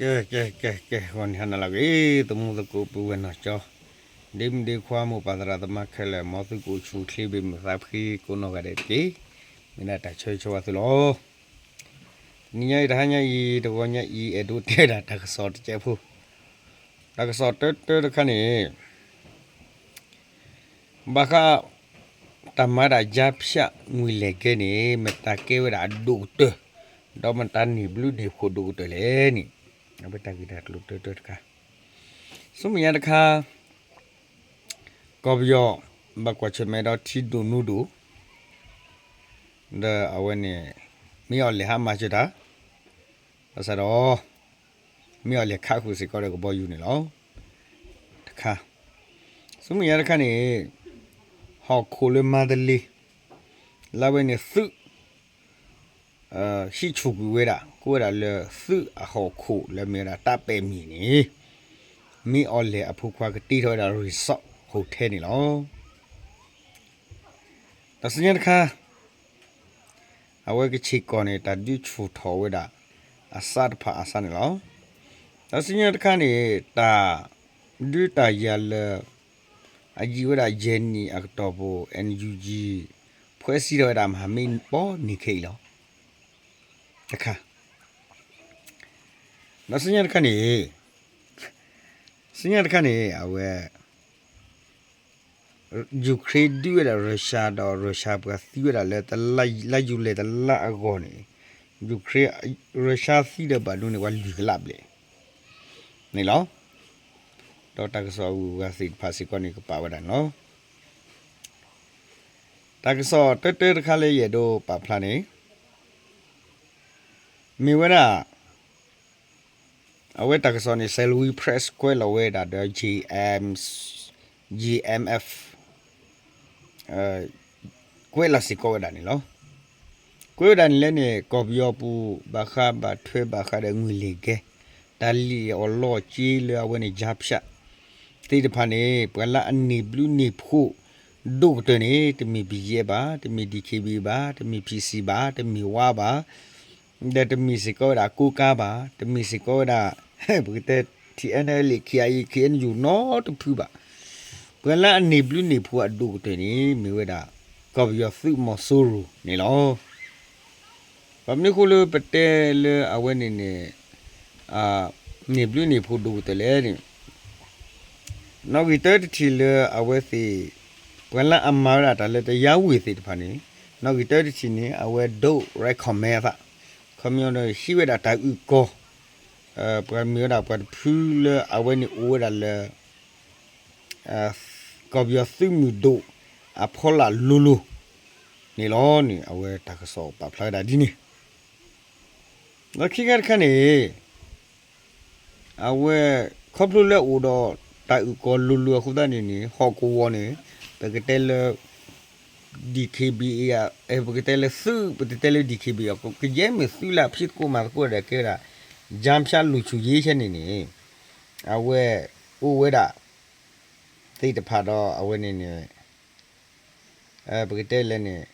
ကဲ ကဲ ကဲ ကဲ ဂီၤနံၤဟါနၤလၢအဂ့ၤ သမူသကိးပုၢ်ဝဲၢ်နီၢ်ကၠီ, ဒ့မုၣ်ဒ့ခွါမိၢ်ပၢ်သရၣ်သမါခဲလၢာ် မ်သုကအိၣ်ဆူၣ်အိၣ်ချ့ဘၣ်မုာ်သးဖှံကိးနီၢ်ဂၤဒဲးတက့ၢ်. မ့ၢ်ဒၣ်တၢ်ဆၢဂ့ၤဆၢဝါသုလီၤ. တနံၤညါအံၤ တဟါညါအံၤ တဂီၤညါအံၤ အဲၣ်ဒိးတဲဒၣ်တၢ်ကစီၣ်တစဲးဖိ, တၢ်ကစီၣ်တၢတၢတခါန့ၣ် ဘၣ်ဃး တၢ်မၤဒၣ် ကြားဖြတ် ငွေလဲၢ်ကဲန့ၣ် မတၤကဲဝဲဒၣ်အဒိၣ်ကတၢၢ်, ဒီးမတၤန့ၢ်ဘျုးန့ၢ်ဖှိၣ်ဒိၣ်ကတၢၢ်လဲၣ်န့ၣ် အဝဲတၢ်ဂ့ၢ်တၢ်ကျိၤတၢတၢတခါ, ဆူမဲာ်ညါတခါ ကီၢ်ပယီၤ ဘၣ်ကွၢ်ဆၢၣ်မဲာ်ဒီးထံဒိၣ်နူဒိၣ် ဒီးအဝဲန့ၣ် မ့ၢ်အီၤလဲၤဟးမၤစၢၤတၢ် ဘၣ်ဆၣ်ဒီး မ့ၢ်အီၤလဲၤခးဃုာ်စ့ၢ်ကီးဒီးကဘီယူၤန့ၣ်လီၤ. တခါ, ဆူမဲာ်ညါတခါန့ၣ် ဟီၣ်ခိၣ်လၢမါတလ့ လၢအဝဲန့ၣ်သုး ဟံးဆူၣ်ကွံာ်ဝဲဒၣ် ကိးဝဲဒၣ်လၢသုးအဟီၣ်ခိၣ်လၢမ့ၢ်ဝဲဒၣ်တၢ်ပဲာ်မံၤန့ၣ် မ့ၢ်အီၤလဲၤအဖိခွါကတ့ထီၣ်ဝဲဒၣ် resort hotel န့ၣ်လီၤ. တၢ်စံၣ်ညီၣ်တခါ အဝဲကဆ့ၣ်ကီၢ်န့ၣ် တၢ်ဒုးဆူၣ်ထီၣ်ဝဲဒၣ် အစးတဖၣ်အစးန့ၣ်လီၤ. တၢ်စံၣ်ညီၣ်တခါန့ၣ် တၢ်ဒုးတၢ်ယၤလၢ အယံာ်ဝဲဒၣ်ယဲၢ်နံၣ်အကတီၢ်ပူၤ NUG ဖွဲ့စည်းထီၣ်ဝဲဒၣ်မဟာမိတ် ပိာ်န့ၢ်ခဲအံၤလီၤ. တခါ, ဒီးစံၣ်ညီၣ်တခါန့ၣ် စံၣ်ညီၣ်တခါန့ၣ် အဝဲ ယူၤခရ့ဒုးဝဲဒၣ်ရၢၡါ ဒီးရၢၡါပှၤသံဝဲဒၣ်လၢ လါယူၤလံတလါအဂီၢ်န့ၣ် ယူၤခရ့ ရၢၡါသံဒီးဘၣ်ဒိန့ၣ် ပှၤလွံၢ်ကလးဘျဲၣ်န့ၣ်လီၤ. ဒီးတၢ်ကစီၣ်အဂုၤအဂၤသ့ၣ်တဖၣ်စ့ၢ်ကီးန့ၣ် ကပာ်ဝဲဒၣ်န့ၣ်လီၤ. တၢ်ကစီၣ်တၢတၢတခါလၢယအဲၣ်ဒိးပာ်ဖျါန့ၣ် မ့ၢ်ဝဲဒၣ် အဝဲတၢ်ကစီၣ်န့ၣ် Salween Press ကွဲးလီၤဝဲဒၣ်ဒီး JM, JMF ကွဲးလီၤစ့ၢ်ကီးဝဲဒၣ်န့ၣ်လီၤ. ကွဲးဝဲဒၣ်န့ၣ်လဲၣ်န့ၣ် ကီၢ်ပယီၤပူၤ ဘၣ်ဃးဘၣ်ထွဲဘၣ်ဃးဒီးငွေလဲၢ်ကဲ တၢ်လံၣ်အီၣ်လီအီၣ်က့လၢအဝဲန့ၣ် ကြားဖြတ် သ့ၣ်တဖၣ်န့ၣ် ပှၤလၢအန့ၢ်ဘျုးန့ၢ်ဖှိၣ်ဒိၣ်ကတၢၢ်န့ၣ် တမ့ၢ် ဘီၣ်ယဲၣ် ဘၣ်, တမ့ၢ် DKBA ဘၣ်, တမ့ၢ် PC ဘၣ်, တမ့ၢ်ဝါဘၣ်, ဒီးတမ့ၢ်စ့ၢ်ကီးဝဲဒၣ်ကိးကါဘၣ်, တမ့ၢ်စ့ၢ်ကီးဝဲဒၣ် ပကတဲ TNLA, KIA, KNU နီတဖုဘၣ်. ပှၤလၢအန့ၢ်ဘျုးန့ၢ်ဖှိၣ်အဒိၣ်ကတၢၢ်န့ၣ် မ့ၢ်ဝဲဒၣ် ကီၢ်ပယီၤသုးမီၤစိရိၤန့ၣ်လီၤ. ဘၣ်မနုၤအဃိလၢပတဲလၢအဝဲန့ၣ်န့ၣ် န့ၢ်ဘျုးန့ၢ်ဖှိၣ်ဒိၣ်ကတၢၢ်လဲၣ်န့ၣ် နီၣ်ဂံၢ်တၢတထံၣ်လၢအဝဲသ့ၣ် ပှၤလၢအမၤဝဲဒၣ်တၢ်လၢတယါဝ့ၢ်သ့ၣ်တဖၣ်န့ၣ် နီၣ်ဂံၢ်တၢတထံၣ်န့ၣ် အဝဲဒိး recommend သး ခီပညီဒီးဟံးဝဲဒၣ်တၢ်အုၣ်ကီၤ ပှၤမ့ၢ်ဝဲဒၣ်ပှၤတဖုလၢအဝဲန့ၣ်အိၣ်ဝဲဒၣ်လၢ ကီၢ်ပယီၤသုးမုၢ်ဒိၣ်အဖီလာ်လိၤလိၤန့ၣ်လီၤန့ၣ် အဝဲတၢ်ကစီၣ်ပာ်ဖျါဝဲဒၣ်ဒ်န့ၣ် ဒီးခံခါတခါန့ၣ် အဝဲ ခီဖျိလၢအိၣ်ဒီးတၢ်အုၣ်ကီၤလိၤလိၤအဃိသတးန့ၣ်န့ၣ် ဟီၣ်ကဝီၤန့ၣ် ပကတဲလၢ DKBA ပကတဲလၢသုး ပတတဲလၢ DKBA ကယဲၢ်မ့ၢ်သုးလၢအဖံးသကိးမၤသကိးဒီးကဲဝဲဒၣ် ကြားဖြတ် လူ့အခွင့်အရေး န့ၣ်န့ၣ် အဝဲအိၣ်ဝဲဒၣ် သ့ၣ်တဖၣ်ဒီးအဝဲန့ၣ်န့ၣ် ပကတဲလဲၣ်န့ၣ်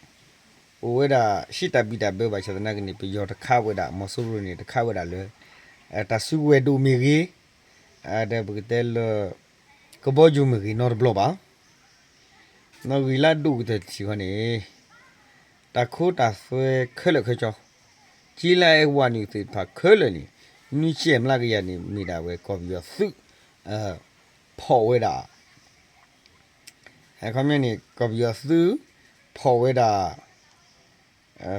အိၣ်ဝဲဒၣ်ဟံးတၢ်ဘံၣ်တၢ်ဘၢဘၣ်ဆၣ်သနာ်က့န့ၣ် ပယီၤတခးဝဲဒၣ် မီၤစိရိၤန့ၣ် တခးဝဲဒၣ်လၢ တၢ်စုကဝဲၤဒိၣ်မ့ၢ်ဂ့ၤ ဒီးပကတဲလၢ ကဘီယူၤမ့ၢ်ဂ့ၤနီတဘျီဘၣ်. နီၣ်ဂံၢ်လၢအဒိၣ်ကတၢၢ်တထံၣ်ဃီန့ၣ် တၢ်ခိတၢ်သွဲခဲလၢာ်ခဲဆ့ ကၠံလၢအဝၤနုာ်သ့ၣ်တဖၣ်ခဲလၢာ်န့ၣ် နွံဆံမျးကယၤန့ၣ် မ့ၢ်ဒၣ်ဝဲကီၢ်ပယီၤသုး ဖီၣ်ဝဲဒၣ် အခီပညီန့ၣ် ကီၢ်ပယီၤသုး ဖီၣ်ဝဲဒၣ်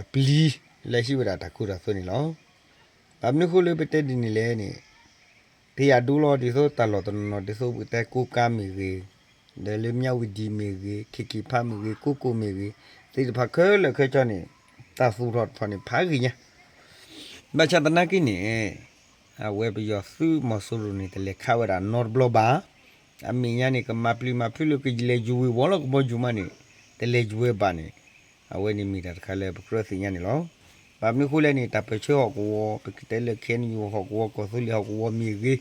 ပျံၤ လၢဟံးဝဲဒၣ်တၢ်ခိတၢ်သွဲန့ၣ်လီၤ. ဘၣ်မနုၤအဃိလၢပတဲဒ်န့ၣ်လဲၣ်န့ၣ် ပယၢ်ဒိလီၤဒ်သိးတၢ်လီၢ်တနီၤနီၤ ဒ်သိးပကတဲကိးကါမ့ၢ်ဂ့ၤ, ဒီးလၢမၠၣ်ဝတံၤမ့ၢ်ဂ့ၤ, ခ့ၣ်က့ၤဖးမ့ၢ်ဂ့ၤ, ကိကိၣ်မ့ၢ်ဂ့ၤ, သ့ၣ်တဖၣ်ခဲလၢာ်ခဲဆ့န့ၣ် တၢ်သူၣ်ထီၣ်တဖၣ်န့ၣ် ဖးဂ့ၤညါ ဘၣ်ဆၣ်သနာ်က့န့ၣ် အဝဲပယီၤသုးမီၤစိရိၤန့ၣ် တလဲၤခးဝဲဒၣ်နီတဘျီဘၣ်. အမဲာ်ညါန့ၣ် ကမၤပျံၤမၤဖုးလၢကလဲၤယူၤဝ့ၤဝီၤလီၤကဘီယူၤမးန့ၣ် တလဲၤယူၤဝဲဘၣ်န့ၣ် အဝဲန့ၣ်မ့ၢ်တၢ်တခါလၢပကြၢးသ့ၣ်ညါန့ၣ်လီၤ. ဘၣ်မနုၤအဃိလဲၣ်န့ၣ် တၢ်ပၢၢ်ဆၢဟီၣ်ကဝီၤ ပကတဲလၢ KNU ဟီၣ်ကဝီၤ ကီၢ်သူလ့ၤဟီၣ်ကဝီၤမ့ၢ်ဂ့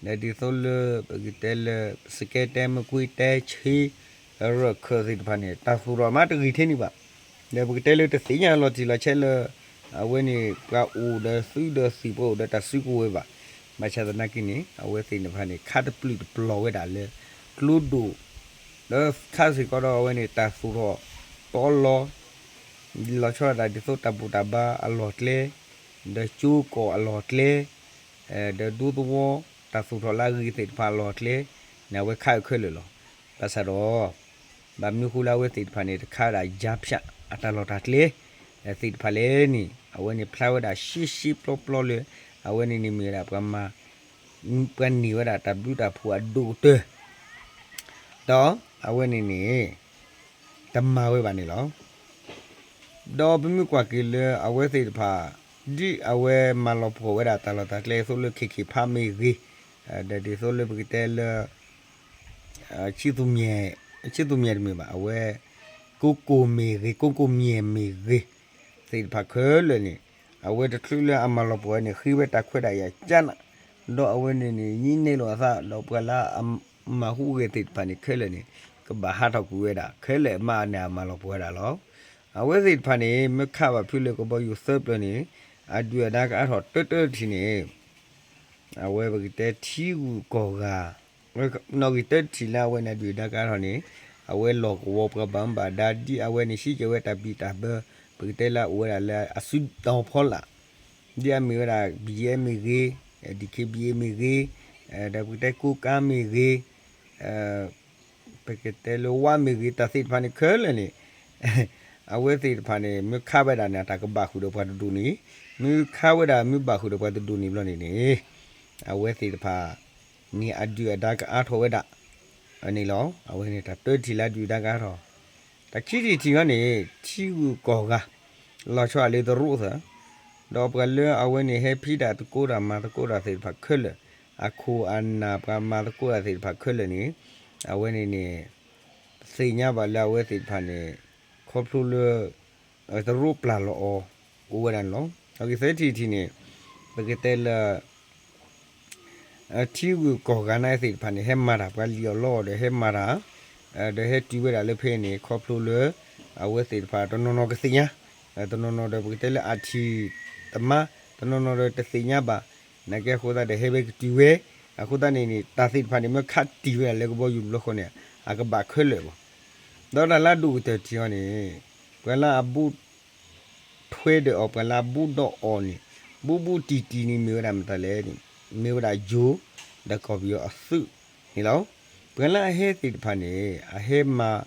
ၤ, ဒီးဒ်သိးလၢပကတဲလၢ စကဲတဲ မကွ့တဲ ခ့ ရခၢၣ်သ့ၣ်တဖၣ်န့ၣ် တၢ်သူၣ်ထီၣ်မးတဂ့ၤထဲန့ၣ်ဘၣ်. ဒီးပကတဲလၢတသ့ၣ်ညါလီၤတံၢ်လီၤဆဲးလၢ အဝဲန့ၣ် ပှၤအိၣ်ဒီးသုးဒီးသံၣ် ပှၤအိၣ်ဒီးတၢ်စုကဝဲၤဘၣ်. ဘၣ်ဆၣ်သနာ်က့န့ၣ် အဝဲသ့ၣ်တဖၣ်န့ၣ် ခါတပျုာ်တပျီၤဝဲဒၣ်လၢ ကျိဒိၣ် ဒီးခါစ့ၢ်ကီးဒီးအဝဲန့ၣ် တၢ်သူၣ်ထီၣ်တီလီၤ လီၤဆီဒၣ်တၢ်ဒ်သိးတၢ်ဘူၣ်တၢ်ဘါအလီၢ်ကျဲ, ဒီးကၠိကီၢ်အလီၢ်ကျဲ, ဒီးဒူသဝီ တၢ်သူၣ်ထီၣ်လၢအဂ့ၤသ့ၣ်တဖၣ်အလီၢ်ကျဲ, န့ၣ်အဝဲခးအခဲလၢာ်လီၤ. ဘၣ်ဆၣ်ဒီး ဘၣ်မနုၤဃိလၢအဝဲသ့ၣ်တဖၣ်န့ၣ် တခးဝဲဒၣ်ယါဖၠးအတၢ်လီၢ်တၢ်ကျဲ သ့ၣ်တဖၣ်လဲၣ်န့ၣ် အဝဲန့ၣ်ဖျါဝဲဒၣ်ရှဲရှဲပျီပျီလၢ အဝဲန့ၣ်န့ၣ်မ့ၢ်ဝဲဒၣ်ပှၤမၤ ပှၤန့ၢ်ဝဲဒၣ်တၢ်ဘျုးတၢ်ဖှိၣ်အဒိၣ်ကတၢၢ် ဒီးအဝဲန့ၣ်န့ၣ် တမၤဝဲဘၣ်န့ၣ်လီၤ. ဒီးပမ့ၢ်ကွၢ်က့ၤလၢအဝဲသ့ၣ်တဖၣ် ဒ်အဝဲမၤလီၤပှီၢ်ဝဲဒၣ်တၢ်လီၢ်တၢ်ကျဲအသိးလၢ ခ့ခ့ဖးမ့ၢ်ဂ့ၤ, ဒီးဒ်သိးလၢပကတဲလၢ ဆံသူမ့ၢ် ဆံသူမ့ၢ်တမ့ၢ်ဘၣ် အဝဲ ကိကိၣ်မ့ၢ်ဂ့ၤ ကိကိၣ်မ့ၢ်မ့ၢ်ဂ့ၤ သ့ၣ်တဖၣ်ခဲလၢာ်န့ၣ် အဝဲတချုးလၢအမၤလီၤပှီၢ်ဝဲန့ၣ် ဃ့ဝဲတၢ်ခွဲးတၢ်ယာ်ကၠါနး ဒီးအဝဲန့ၣ်န့ၣ် ညံနဲလိာ်အသး ဒီးပှၤလၢအမၤဟူးဂဲၤသ့ၣ်တဖၣ်န့ၣ်ခဲလၢာ်န့ၣ် ကဘၣ်ဟးထီၣ်ကွံာ်ဝဲဒၣ် ခဲလၢာ်မးန့ၣ်အမၤလီၤပှီၢ်ဝဲဒၣ်လီၤ. အဝဲသ့ၣ်တဖၣ်န့ၣ် မ့ၢ်ခးဘၣ်ဖုလၢကဘီယူၤသၢပျၢၤန့ၣ် အဒုၣ်အဒါကအါထီၣ်တၢတၢတထံၣ်န့ၣ် အဝဲပကတဲထံဂုၤကီၢ်ဂၤ နီၣ်ဂံၢ်တၢတထံၣ်လၢအဝဲန့ၣ်ဒုၣ်ဒါကအါထီၣ်န့ၣ် အဝဲလီၢ်ကဝီၤပှၤဘၣ်မူဘၣ်ဒါ ဒ်အဝဲန့ၣ် ဟံးက့ၤဝဲတၢ်ဘံၣ်တၢ်ဘၢ ပကတဲလၢအအိၣ်ဝဲဒၣ်လၢအစုတီၤဖီလာ် ဒ်အမ့ၢ်ဝဲဒၣ် ဘံၣ်အဲၣ်မ့ၢ်ဂ့ၤ ဒံၣ်ခ့ဘံၣ်အဲၣ်မ့ၢ်ဂ့ၤ ဒီးပကတဲကိးကါမ့ၢ်ဂ့ၤ ပကတဲလၢဝါမ့ၢ်ဂ့ၤ တၢ်သ့ၣ်တဖၣ်န့ၣ်ခဲလၢာ်န့ၣ် အဝဲသ့ၣ်တဖၣ်န့ၣ် မ့ၢ်ခးဝဲဒၣ်န့ၣ် အတၢ်ကဘၣ်ဃုာ်ဒီးပှၤတဒူၣ်န့ၣ် မ့ၢ်ခးဝဲဒၣ်မ့ၢ်ဘၣ်ဃုာ်ဒီးပှၤတဒူၣ်န့ၣ်ဘျီန့ၣ်န့ၣ် အဝဲသ့ၣ်တဖၣ်န့ၣ် အဒုၣ်အဒါကအါထီၣ်ဝဲဒၣ်န့ၣ်လီၤ. အဝဲန့ၣ်တၢ်တၢထံၣ်လၢအဒုၣ်အဒါကအါထီၣ် တၢ်ခံထံၣ်တထံၣ်အံၤန့ၣ် ထံဂုၤကီၢ်ဂၤ လီၤဆီအလၢသရိာ်သၢ ဒီးပှၤလၢအဝဲန့ၣ်ဟဲဖံးတၢ်သကိးတၢ်မၤသကိးတၢ်သ့ၣ်တဖၣ်ခဲလၢာ် အခိၣ်အနၢ်ပှၤမၤသကိးတၢ်သ့ၣ်တဖၣ်ခဲလၢာ်န့ၣ် အဝဲန့ၣ်န့ၣ် သ့ၣ်ညါဘၣ်လၢအဝဲသ့ၣ်တဖၣ်န့ၣ် ခီဖျိလၢ သရိာ်ပျၢ်လီၤအီၤ အိၣ်ဝဲဒၣ်န့ၣ်လီၤ. အဂ့ၢ်သၢထံၣ်တထံၣ်န့ၣ် ပကတဲလၢ ထံဂုၤကီၢ်ဂၤနာ်သ့ၣ်တဖၣ်န့ၣ် ဟဲမၤတၢ်ပှၤလံၣ်အီၣ်လီအီၣ်ဒီးဟဲမၤတၢ် ဒီးဟဲတုၤဝဲဒၣ်လၢဖဲန့ၣ် ခီဖျိလၢ အဝဲသ့ၣ်တဖၣ်တနီၤနီၤကသ့ၣ်ညါ တနီၤနီၤဒီးပကတဲလၢအထံၣ်တမါ တနီၤနီၤဒီးတသ့ၣ်ညါဘၣ် နာ်က့အဃိသတးဒီးဟဲဝဲကတုၤဝဲ အဃိသတးန့ၣ်န့ၣ် တၢ်သ့ၣ်တဖၣ်န့ၣ် မ့ၢ်ခးတံၢ်ဝဲဒၣ်လၢကဘီယူၤတဘျီဃီန့ၣ် အကဘၣ်ခဲလၢာ်ဘၣ် ဒီးတၢ်လၢအဒိၣ်ကတၢၢ်ထံအံၤန့ၣ် ပှၤလၢအဘူး ထွဲဒီးအီၤ ပှၤလၢအဘူးဒီးအီၤန့ၣ် ဘူးဘူးတံၢ်တံၢ်န့ၣ် မ့ၢ်ဝဲဒၣ်မတၤလဲၣ်န့ၣ် မ့ၢ်ဝဲဒၣ်ယိၤ ဒီးကီၢ်ပယီၤအသုးန့ၣ်လီၤ. ပှၤလၢအဟဲသ့ၣ်တဖၣ်န့ၣ် အဟဲမၤ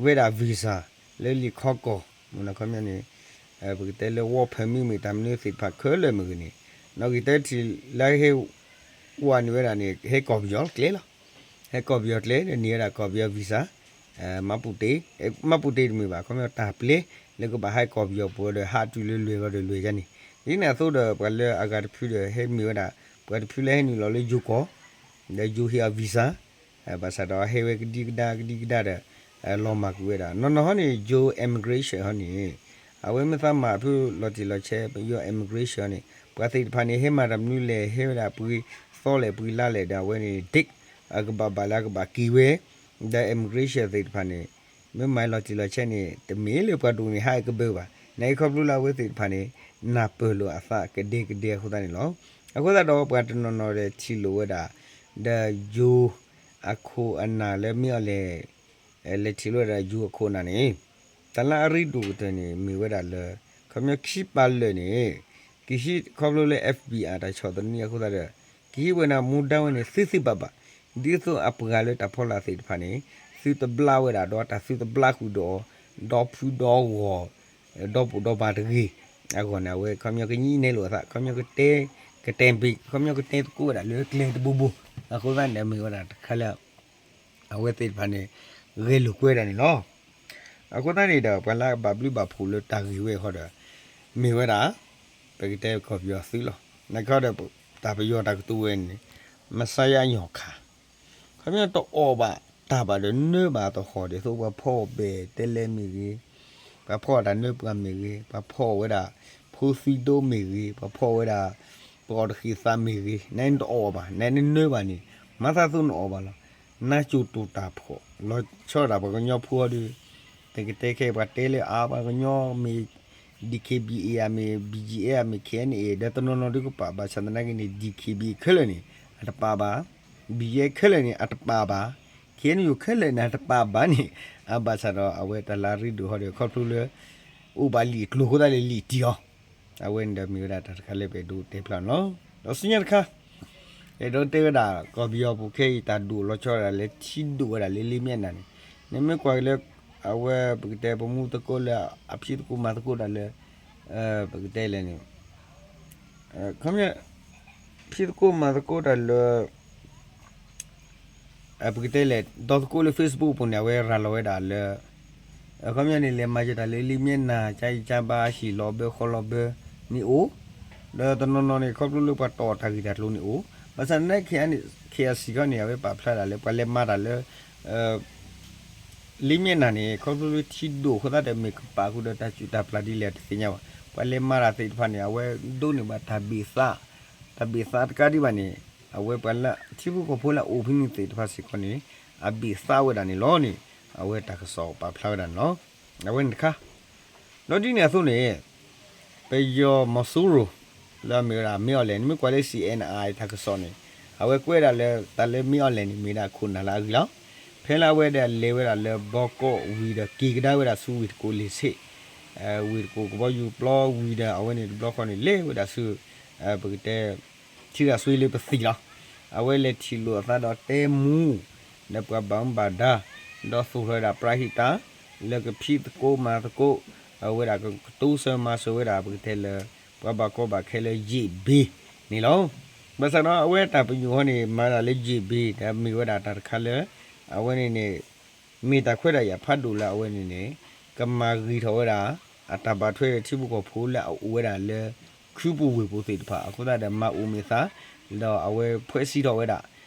ဝဲဒၣ် visa လၢလံာ်ခီကီၢ် မ့ၢ်ခီပညီန့ၣ် ပကတဲလၢ work permit မ့ၢ်တၢ်မနုၤသ့ၣ်တဖၣ်ခဲလၢာ်မ့ၢ်ဂ့ၤန့ၣ် နီၣ်ဂံၢ်တၢတထံၣ်လၢဟဲ ဝးန့ၢ်ဝဲဒၣ်န့ၣ် ဟဲကီၢ်ပယီၤကျဲလီၤ. ဟဲကီၢ်ပယီၤကျဲဒီးန့ၢ်ဝဲဒၣ်ကီၢ်ပယီၤ visa မၤပူၤတ့ၢ် မၤပူၤတ့ၢ်တမ့ၢ်ဘၣ် ခီပညီတၢ်ပျဲ လၢကဘၣ်ဟဲကီၢ်ပယီၤပူၤဒီးဟးတုၤလၢလွဲၢ်လီၤဒီးလွဲၢ်ယါန့ၣ် ဒ်န့ၣ်အသိးဒီးပှၤလၢအဂၤတဖုဒီးဟဲမ့ၢ်ဝဲဒၣ် ပှၤတဖုလၢဟဲနုာ်လီၤလၢယိၤကီၢ် ဒီးယိၤဟ့ၣ်အီၤ visa ဘၣ်ဆၣ်ဒီးဟဲဝဲကဒံကဒါကဒံကဒါဒီး လီၤမၢ်ကွံာ်ဝဲဒၣ် နီၢ်နီၢ်ဟီန့ၣ် ယိၤ immigration ဟီန့ၣ် အဝဲမ့ၢ်သးမၤဖုလီၤတံၢ်လီၤဆဲး ယိၤ immigration န့ၣ် ပှၤသ့ၣ်တဖၣ်န့ၣ် ဟဲမၤတၢ်မနုၤလဲၣ် ဟဲဝဲဒၣ်ပှ့ၤသီလဲၣ်ပှ့ၤလါလဲၣ်ဒီးအဝဲန့ၣ် date အကဘၣ်ဘၣ်လၢအကဘၣ်က့ၤဝဲ ဒီး immigration သ့ၣ်တဖၣ်န့ၣ် မ့ၢ်မၤလီၤတံၢ်လီၤဆဲးန့ၣ် တမ့ၢ်လၢပှၤဒိၣ်န့ၣ်ဟးအကဘၢဘၣ် နာ်က့ခီဖျိလၢအဝဲသ့ၣ်တဖၣ်န့ၣ် နၢ်ပၢၢ်လိာ်အသးကဒဲကဒဲအဃိသတးန့ၣ်လီၤ. အဃိသတးဒီးပှၤတနီၤနီၤဒီးထံၣ်လိာ်ဝဲဒၣ် ဒီးယိၤအခိၣ်အနၢ်လၢမ့ၢ်အီၤလဲၣ် လဲၤထံၣ်လိာ်ဝဲဒၣ်ယိၤအခိၣ်အနၢ်န့ၣ် တၢ်လၢအရ့ဒိၣ်ကတၢၢ်န့ၣ် မ့ၢ်ဝဲဒၣ်လၢ ခီပညီခံပာ်လၢာ်န့ၣ် ကဟံးခီဖျိလၢ FBI တၢ်ဆီၣ်သနံးအဃိသတးဒီး ကဟံးဝဲဒၣ်မူဒါဝဲန့ၣ် သုသုဘၣ်ဘၣ် ဒ်သိးအပှၤလၢတၢ်ဖီလာ်သ့ၣ်တဖၣ်န့ၣ် သုတဘျါဝဲဒၣ်ဒီးတၢ်သုတဘျါဃုာ်ဒီး ဒီဖုဒီဂီၢ် ဒီဘူးဒီပၤတဂ့ၤ အဂီၢ်န့ၣ် အဝဲခီပညီကညံးနဲလိာ်အသး ခီပညီကတဲ ကတဲဘ့ၣ် ခီပညီကတဲသကိးဝဲဒၣ်လၢကျဲတဘိဘိ အဃိသတးန့ၣ် မ့ၢ်ဝဲဒၣ်တခါလၢ အဝဲသ့ၣ်တဖၣ်န့ၣ် ဂဲၤလိာ်ကွဲဒၣ်န့ၣ်လီၤ. အဃိသတးန့ၣ်ဒီး ပှၤလၢအဘၣ်ဘျုးဘၣ်ဖှိၣ်လၢတၢ်ဂ့ၢ်ဝဲအဃိဒီး မ့ၢ်ဝဲဒၣ် ပကတဲကီၢ်ပယီၤသုးလီၤ. နာ်က့ဒီး တၢ်ပယီၤတၢ်ကတိၤဝဲန့ၣ် မဆါယါညီၣ်ခါ ခီပညီတအီၣ်ဘၣ်တၢ်ဘၣ်ဒီးနၢဘၣ်သဟီၣ်ဒ်သိးပှၤဖီၣ်ဘဲၣ်တဲလဲမ့ၢ်ဂ့ၤ, ပှၤဖီၣ်တၢ်နၢပှၤမ့ၢ်ဂ့ၤ, ပှၤဖီၣ်ဝဲဒၣ် ဖိသံဒိၣ်မ့ၢ်ဂ့ၤ, ပှၤဖီၣ်ဝဲဒၣ် ပှၤအီၣ်တဃံးသးမ့ၢ်ဂ့ၤ, နတအီၣ်ဘၣ်, နနၢဘၣ်န့ၣ် မၤသးသိးနအီၣ်ဘၣ်လီၤ. နကၠိၤတိာ်တၢ်ဖှီၣ် လီၤဆီဒၣ်ပှၤကညီဖိဒီး တကတဲခဲ ပှၤတဲလၢအါ ပှၤကညီမ့ၢ် DKBA အမ့ၢ် BGF အမ့ၢ် KNA ဒီးတနီၤနီၤဒုးကပာ် ဘၣ်ဆၣ်သနာ်က့န့ၣ် DKBA ခဲလၢာ်န့ၣ် အတပာ်ဘၣ်, BGF ခဲလၢာ်န့ၣ် အတပာ်ဘၣ်, KNU ခဲလၢာ်န့ၣ် အတပာ်ဘၣ်န့ၣ် အဘၣ်ဆၣ်ဒီးအဝဲတၢ်လၢအရ့ဒိၣ်ဟီဒီး ခီဖျိလၢ အိၣ်ဘၣ်လံာ်အကျိၤအဃိသတးလၢလံာ်တံၢ်အီၤ, အဝဲန့ၣ်ဒီးမ့ၢ်ဝဲဒၣ်တၢ်တခါလၢပအဲၣ်ဒိးတဲဖျါန့ၣ်လီၤ. ဒီးဆူညါတခါ အဲၣ်ဒိးတဲဝဲဒၣ် ကီၢ်ပယီၤပူၤခဲအံၤ တၢ်ဒိၣ်လီၤဆီဝဲဒၣ်လၢထံဒိၣ်ဝဲဒၣ်လၢလ့ၣ်မ့ၢ်နၤန့ၣ်, နမ့ၢ်ကွၢ်က့ၤလၢ အဝဲပကတဲပမူသကိးလၢ အဖံးသကိးမၤသကိးတၢ်လၢ ပကတဲလဲၣ်န့ၣ် ခီပညီ ဖံးသကိးမၤသကိးတၢ်လၢ ပကတဲလဲၣ် ဒီသကိးလၢ Facebook ပူၤန့ၣ် အဝဲရၤလီၤဝဲဒၣ်လၢ ခီပညီန့ၣ် လဲၤမၤစၢၤတၢ်လၢလ့ၣ်မ့ၢ်နၤ ကၠါအံၤကၠါဘါ ဟံၣ်လီၤဘၢဃီလီၤဘၢန့ၣ်အိၣ်, ဒီးတနီၤနီၤန့ၣ် ခီဖျိလၢပှၤတီၣ်တၢ်ဂ့ၢ်တၢ်ကျိၤန့ၣ်အိၣ်, ဘၣ်ဆၣ်သနာ်က့ KIC ခီန့ၣ် အဝဲပာ်ဖျါဒၣ်လၢ ပှၤလဲၤမၤတၢ်လၢ လ့ၣ်မ့ၢ်နၤန့ၣ် ခီဖျိလၢထံဒိၣ်အဃိသတးဒီး မ့ၢ်ကပာ်ဃုာ်ဒီးတၢ်စူၢ်တၢ်ပျၢ်ဒ်လဲၣ်တသ့ၣ်ညါဘၣ်. ပှၤလဲၤမၤတၢ်သ့ၣ်တဖၣ်န့ၣ် အဝဲဒိးန့ၢ်ဘၣ်တၢ်ဘ့ၣ်သး, တၢ်ဘ့ၣ်သးတကးဒံးဘၣ်န့ၣ် အဝဲပှၤလၢထံဖိကီၢ်ဖိလၢအအိၣ်ဖဲန့ၣ်သ့ၣ်တဖၣ်စ့ၢ်ကီးန့ၣ် အဘ့ၣ်သးဝဲဒၣ်န့ၣ်လီၤန့ၣ် အဝဲတၢ်ကစီၣ်ပာ်ဖျါဝဲဒၣ်န့ၣ်လီၤ. အဝဲန့ၣ်တခါ ဒီးဒ်န့ၣ်အသိးန့ၣ် ပယီၤမီၤစိရိၤ လၢအမ့ၢ်ဝဲဒၣ် မင်းအောင်လှိုင် နမ့ၢ်ကွၢ်လၢ စီအ့ၣ်အဲၣ်အဲၣ် တၢ်ကစီၣ်န့ၣ် အဝဲကွဲးဒၣ်လၢ တၢ်လၢ မင်းအောင်လှိုင် န့ၣ် မ့ၢ်ဒၣ်ခိၣ်နၢ်လၢအဂ့ၤလီၤ. ဖဲလၢအဝဲဒၣ်လဲၤဝဲဒၣ်လၢဘီကီးဝံၤဒီးက့ၤကဒါဝဲဒၣ်ဆူဝ့ၢ်တကူၣ်လ့ၤဆ့ၣ်, ဝ့ၢ်တကူၣ်ကဘီယူၤပျီဝံၤဒီး အဝဲန့ၣ်တဘျီဃီန့ၣ် လဲၤဝဲဒၣ်ဆူ ပကတဲ ထံရၣ်စွ့လၢပသံၣ်လီၤ. အဝဲလဲၤထံၣ်လိာ်အသးဒီးတဲမူ ဒီးပှၤဘၣ်မူဘၣ်ဒါ ဒီးသိၣ်ထီၣ်ဝဲဒၣ် ပရၤဟံၣ်တၢ် လၢကဖံးသကိးမၤသကိး အဝဲဒၣ်ကကတိၤဆၢမၤစၢၤဝဲဒၣ် ပကတဲလၢ ပှၤဘၣ်ကီဘၣ်ခဲလၢယ့ၣ်ဘ့န့ၣ်လီၤ. ဘၣ်ဆၣ်ဒီးအဝဲတၢ်ပညိၣ်ဟီန့ၣ် မၤဒၣ်လၢယ့ၣ်ဘ့ ဒီးမ့ၢ်ဝဲဒၣ်တၢ်တခါလၢ အဝဲန့ၣ်န့ၣ် မ့ၢ်တၢ်ခွဲးတၢ်ယာ်ဖးဒိၣ်လၢအဝဲန့ၣ်န့ၣ် ကမၤဂ့ၤထီၣ်ဝဲဒၣ် အတၢ်ဘၣ်ထွဲဒီးထံဖိကီၢ်ဖိလၢအအိၣ်ဝဲဒၣ်လၢ ခုပူၤဝ့ၢ်ပူၤသ့ၣ်တဖၣ် အဃိသတးဒီးမၤအိၣ်မ့ၢ်သး ဒီးအဝဲဖှဲးစံးထီၣ်ဝဲဒၣ်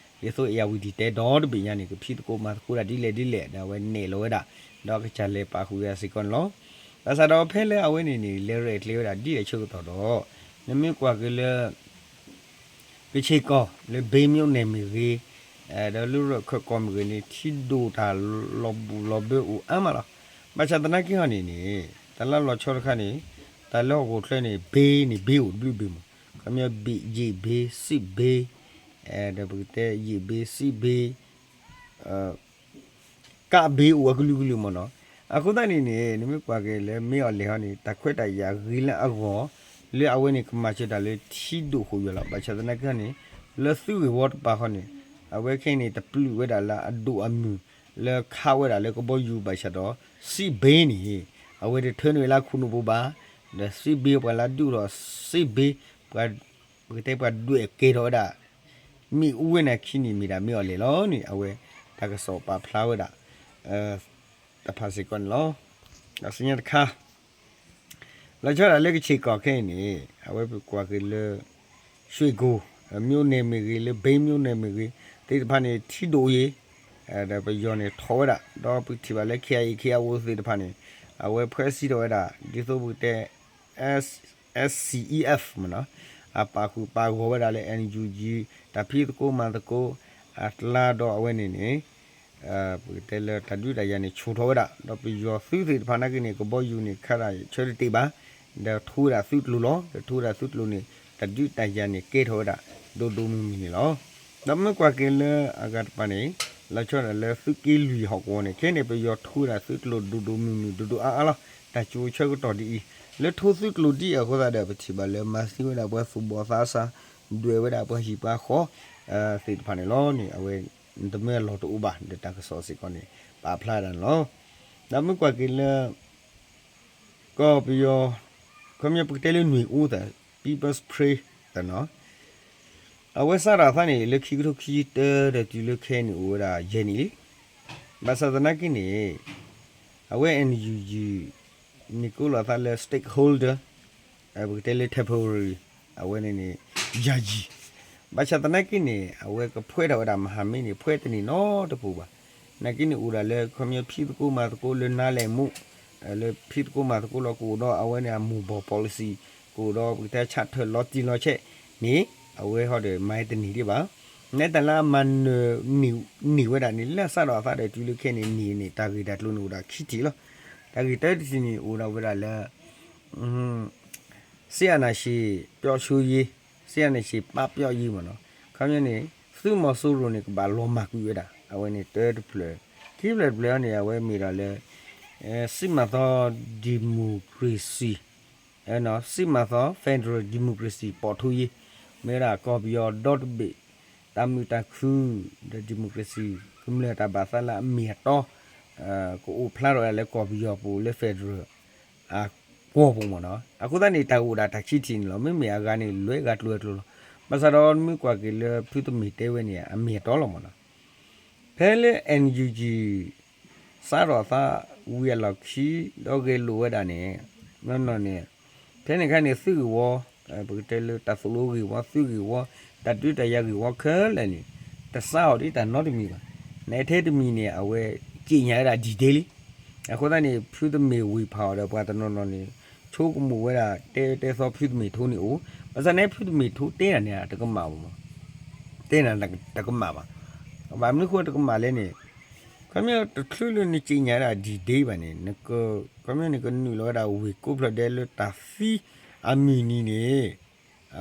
ဒ်သိးအ့ၣ်ယၣ်ဝံၤတံၢ်တဲဒီတဘ့ၣ်ညါန့ၣ် ကဖံးသကိးမၤသကိးတၢ်ဒ်လဲၣ်ဒ်လဲၣ် ဒီးအဝဲနဲၣ်လီၤဝဲဒၣ် ဒီးကစၢ်လဲၤပာ်ဃုာ်ဝဲဒၣ်စ့ၢ်ကီးန့ၣ်လီၤ. ဘၣ်ဆၣ်ဒီးဖဲလၢအဝဲန့ၣ်န့ၣ် လဲၤရဲၣ်ကျဲၤဝဲဒၣ်ဒ်လဲၣ်ဆၢကတီၢ်ဒီး နမ့ၢ်ကွၢ်က့ၤလၢ ကဆ့ၣ်ကီၢ်လၢဘ့မ့ၢ်အိၣ်န့ၣ်မ့ၢ်ဂ့ၤ, ဒီးလၢရခၢၣ်ကီၢ်မ့ၢ်ဂ့ၤန့ၣ် ထံဒိၣ်တၢ်လီၤဘူၣ်လီၤဘၢအိၣ်အါမးလီၤ. ဘၣ်ဆၣ်သနာ်က့ဟီန့ၣ်န့ၣ် တၢ်လၢလီၤဆီတခါန့ၣ် တၢ်လၢဟီၣ်ခိၣ်ချၢန့ၣ် ဘ့န့ၣ် ဘ့အိၣ်တဘျုးဘ့ၣ်မး, ခီပညီဘ့ၣ်ယ့ၣ်ဘ့ စံးဘ့, ဒီးပကတဲယ့ၣ်ဘ့ စံးဘ့ ကးဘ့အိၣ်အကလုာ်ကလုာ်မးနီၤ. အဃိသတးန့ၣ်န့ၣ် နမ့ၢ်ကွၢ်က့ၤလၢမ့ၢ်အီၤလဲၣ်ဟီန့ၣ် တၢ်ခွဲးတၢ်ယာ်ဂ့ၤလၢအဂီၢ် လၢအဝဲန့ၣ်ကမၤစၢၤတၢ်လၢထံဒိၣ်ဃိၣ်ယွၤလီၤ. ဘၣ်ဆၣ်သနာ်က့န့ၣ် လၢသုးဂ့ၢ်ဝီတပၤဃီန့ၣ် အဝဲခဲအံၤန့ၣ် တပျုာ်ဝဲဒၣ်လၢအဒိၣ်အမုၢ် လၢခးဝဲဒၣ်လၢကဘီယူၤဘၣ်ဆၣ်ဒီး စံးဘ့န့ၣ် အဝဲတထၢန့ၢ်ဝဲလၢခိၣ်နူာ်ပူၤဘၣ်, ဒီးစံးဘ့ပှၤလၢအဒုးထီၣ်စံးဘ့ ပှၤ ပကတဲပှၤဒွဲၣ်ကဲထီၣ်ဝဲဒၣ် မ့ၣ်အူဝဲန့ၣ်ခံန့ၣ်မ့ၢ်ဒၣ်မ့ၢ်အီၤလဲၣ်လီၤန့ၣ် အဝဲတၢ်ကစီၣ်ပာ်ဖျါဝဲဒၣ် တဖၣ်စ့ၢ်ကီးန့ၣ်လီၤ. ဒီးဆူညါတခါ လီၤဆီဒၣ်တၢ်လၢကဆ့ၣ်ကီၢ်ခဲအံၤန့ၣ် အဝဲပကွၢ်က့ၤလၢ ရွှေကုက္ကို မြို့နယ်မ့ၢ်ဂ့ၤ လၢဘ့မြို့နယ်မ့ၢ်ဂ့ၤ သ့ၣ်တဖၣ်န့ၣ် ထံဒိၣ်အံၤ ဒီးပယီၤန့ၣ်ထီၣ်ဝဲဒၣ် ဒီးပထံၣ်ဘၣ်လၢ KIA KIO သ့ၣ်တဖၣ်န့ၣ် အဝဲဖှဲးစံးထီၣ်ဝဲဒၣ် ဒ်သိးပကတဲ SCEF မ့ၢ်နီၤ အပာ်ဃုာ်ပာ်ဂီၤဝဲဒၣ်လၢ NUG တၢ်ဖံးသကိးမၤသကိး အကျါဒီးအဝဲန့ၣ်န့ၣ် ပကတဲလၢတၢ်ဒုးတၢ်ယၤန့ၣ် ဆူၣ်ထီၣ်ဝဲဒၣ် ဒီးပယီၤသုးသ့ၣ်တဖၣ်နာ်က့န့ၣ် ကဘီယူၤန့ၣ် ခးတၢ်ဆၢတတ့ၢ်ဘၣ် ဒီးထိဝဲဒၣ်သုးကျိၤလီၤ. ဒီးထိဝဲဒၣ်သုးကျိၤန့ၣ် တၢ်ဒုးတၢ်ယၤန့ၣ် ကဲထီၣ်ဝဲဒၣ် ဒိၣ်ဒိၣ်မုၢ်မုၢ်န့ၣ်လီၤ. ဒီးမ့ၢ်ကွၢ်က့ၤလၢအဂၤတပၤန့ၣ် လီၤဆီဒၣ်လၢသုးက့လွံၢ်ဟီၣ်ကဝီၤန့ၣ် ခဲအံၤန့ၣ် ပယီၤထိဝဲဒၣ်သုးကျိၤဒိၣ်ဒိၣ်မုၢ်မုၢ် ဒိၣ်ဒိၣ်အါအါလီၤ. တၢ်ကၠိဆၢကတီၢ်ဒ်အံၤ လၢထိသုးကျိၤဒ်အံၤအဃိသတးဒီး ပထံၣ်ဘၣ်လၢမၤသံဝဲဒၣ်ပှၤသူၣ်ဘီၣ်သးစၢ် ဒွဲၣ်ဝဲဒၣ်ပှၤဟံၣ်ပှၤဃီ သ့ၣ်တဖၣ်န့ၣ်လီၤန့ၣ် အဝဲ တမ့ၢ်အလီၢ်တအိၣ်ဘၣ် ဒီးတၢ်ကစီၣ်စ့ၢ်ကီးန့ၣ် ပာ်ဖျါဒၣ်န့ၣ်လီၤ. ဒီးမ့ၢ်ကွၢ်က့ၤလၢ ကီၢ်ပယီၤ ခီပညီပကတဲလၢနွံဦးသး People's Spring သးနီၤ အဝဲစးထီၣ်အသးန့ၣ် လၢခံကထိခံဆံတၢ ဒီးတုၤလၢခဲအံၤန့ၣ် အိၣ်ဝဲဒၣ်ယဲၢ်နံၣ်လံ. ဘၣ်ဆၣ်သနာ်က့န့ၣ် အဝဲ NUG န့ၣ်ကိးလီၤအသးလၢ stakeholder ပကတဲလၢ temporary အဝဲန့ၣ်န့ၣ် ယာယီ ဘၣ်ဆၣ်သနာ်က့န့ၣ် အဝဲကဖှဲထီၣ်ဝဲဒၣ် မဟာမိတ် န့ၣ် ဖှဲတန့ၢ်နီတပူၤဘၣ်. နာ်က့န့ၣ် အိၣ်ဒၣ်လၢ ခီပညီဖံးသကိးမၤသကိးလၢ နားလည်မှု လၢဖံးသကိးမၤသကိးလီၤ ကအိၣ်ဒီးအဝဲန့ၣ်အမူၤဘှီၣ် policy ကအိၣ်ဒီးပကတဲ charter လီၤတံၢ်လီၤဆဲးန့ၣ် အဝဲဟီဒီးမၤတန့ၢ်ဒံးဘၣ်. နဲတၢ်လၢအမၤနၢၤန့ၢ်ဝဲဒၣ်န့ၣ် လၢအစးထီၣ်အသးဒီးတုၤလၢခဲအံၤန့ၣ်န့ၣ် တၢ်ဂ့ၢ်တၢ်ကျိၤန့ၣ်အိၣ်ဒၣ်ခံထံၣ်လီၤ. တၢ်ဂ့ၢ်တၢတထံၣ်န့ၣ် အိၣ်ဒၣ်ဝဲဒၣ်လၢ စစ်အာဏာရှင်ပျောက်ဆုံးရေး, စစ်အာဏာရှင်ပပျောက်ရေးမ့ၢ်နီၤ. ခီပညီန့ၣ် သုးမီၤစိရိၤန့ၣ် ကဘၣ်လီၤမၢ်ကွံာ်ဝဲဒၣ် အဝဲန့ၣ်တၢတဖျၢၣ်, ခံဖျၢၣ်တဖျၢၣ်န့ၣ် အဝဲမ့ၢ်ဒၣ်လၢ စစ်မှန်သော ဒီမိုကရေစီ စစ်မှန်သော ဖက်ဒရယ် ဒီမိုကရေစီ ပေါ်ထွန်းရေး, မ့ၢ်ဝဲဒၣ်ကီၢ်ပယီၤဒီတဘ့ၣ် တၢ်မုာ်တၢ်ခုၣ် ဒီး democracy ကမျၢၢ်တၢ်ဘၣ်သးလၢအမ့ၢ်အတီ ကအိၣ်ဖျါထီၣ်ဝဲဒၣ်လၢကီၢ်ပယီၤပူၤလၢ federal အကီၢ်ပူၤမ့ၢ်နီၤ. အဃိသတးန့ၣ် တၢ်အိၣ်ဒၣ်တၢ်ခံထံၣ်န့ၣ်လီၤ. မ့မ့ၢ်အဂၤန့ၣ် လွဲဂၤကျိၤဝဲကျိၤလီၤ. ဘၣ်ဆၣ်ဒီးမ့ၢ်ကွၢ်က့ၤလၢဖုသမ့ၢ်တဲဝဲန့ၣ် အမ့ၢ်အတီလီၤမ့ၢ်နီၤ. ဖဲလၢ NUG စးထီၣ်အသးဝံၤအလီၢ်ခံ ဒီးဂဲၤလိာ်ဝဲဒၣ်န့ၣ် နီၢ်နီၢ်န့ၣ် ဖဲန့ၣ်အခါန့ၣ် သုးဂ့ၢ်ဝီ, ပကတဲလၢတၢ်သိၣ်လိဂ့ၢ်ဝီ, သုးဂ့ၢ်ဝီ, တၢ်ဒုးတၢ်ယၤဂ့ၢ်ဝီခဲလၢာ်န့ၣ် တစးထီၣ်ဒ်တၢ်နီတမံၤဘၣ်. နထဲတမံၤန့ၣ် အဝဲက့ညါဝဲဒၣ် detail လံ. အဃိသတးန့ၣ် ဖုသမ့ၢ်ဝ့ၢ်ဖးအီၤဒီးပှၤတနီၤနီၤန့ၣ် ဆိကမိၣ်ဝဲဒၣ် တဲတဲသီဖုသမ့ၢ်ထိန့ၣ်အိၣ်, ဘၣ်ဆၣ်န့ၣ် ဖုသမ့ၢ်ထိတဲနၤန့ၣ် တကမၣ်ဘၣ်မး, တဲနၤတကမၣ်ဘၣ်. ဘၣ်မနုၤဃိတကမၣ်လဲၣ်န့ၣ် ခီပညီတချုးလၢနက့ညါဒၣ် detail ဘၣ်န့ၣ် ခီပညီန့ၣ် ကနုာ်လီၤဝဲဒၣ်ဝ့ၢ်ကိးဖျၢၣ်ဒဲးလၢတၢ်သံအမုၢ်နံၤန့ၣ်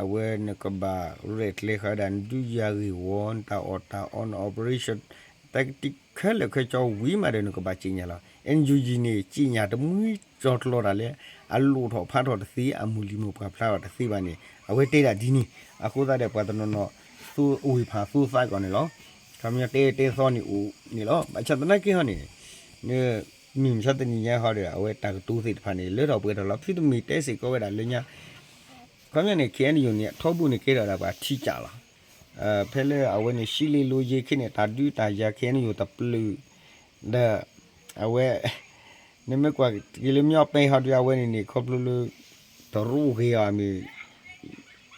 အဝဲနကဘၣ်ရဲၣ်ကျဲၤဃာ်ဝဲဒၣ် နဒုးယၤဂ့ၢ်ဝီ နတၢ်အီၣ်တၢ်အီ န operation တၢ်ကတံာ်ခဲလၢာ်ခဲဆ့ဝံၤမးဒီး နကဘၣ်က့ညါလီၤ. NUG န့ၣ် က့ညါတမှံကၠီၤကျီတၢ်လၢ အလိၣ်ထီၣ်ဖးထီၣ်တသ့ အမုၢ်လံၤမိၢ်ပှၢ်ဖျါထီၣ်တသ့ဘၣ်န့ၣ် အဝဲတဲဒၣ်ဒ်န့ၣ်. အဃိသတးဒီးပှၤတနီၤနီၤ သူဝ့ၢ်ဖးသူသးကီးန့ၣ်လီၤ. ခီပညီတဲတဲသီန့ၣ်အိၣ်န့ၣ်လီၤ. ဘၣ်ဆၣ်သနာ်က့ဟီန့ၣ် မုၢ်မဆါတနံၤညါဟီဒီး အဝဲတၢ်ကတိၤသ့ၣ်တဖၣ်န့ၣ် လၢထီၣ်ပှဲၤထီၣ်လီၤ. ဖုသမ့ၢ်တဲစ့ၢ်ကီးဝဲဒၣ်လၢညါ ခီပညီန့ၣ် KNU န့ၣ် အထီဘိန့ၣ်ကဲထီၣ်ဒၣ်ပှၤထံကၢ်လီၤ. ဖဲလၢအဝဲန့ၣ် ရှစ်လေးလေး ယဲၢ်ခ့န့ၣ် တၢ်ဒုးတၢ်ယၤ KNU တပျုာ် ဒီး အဝဲ နမ့ၢ်ကွၢ်က့ၤလၢ မၠီပဲဟီဒီး အဝဲန့ၣ်န့ၣ် ခီဖျိလၢ တရူးအိၣ်ဂ့ၤအီၤမ့ၢ်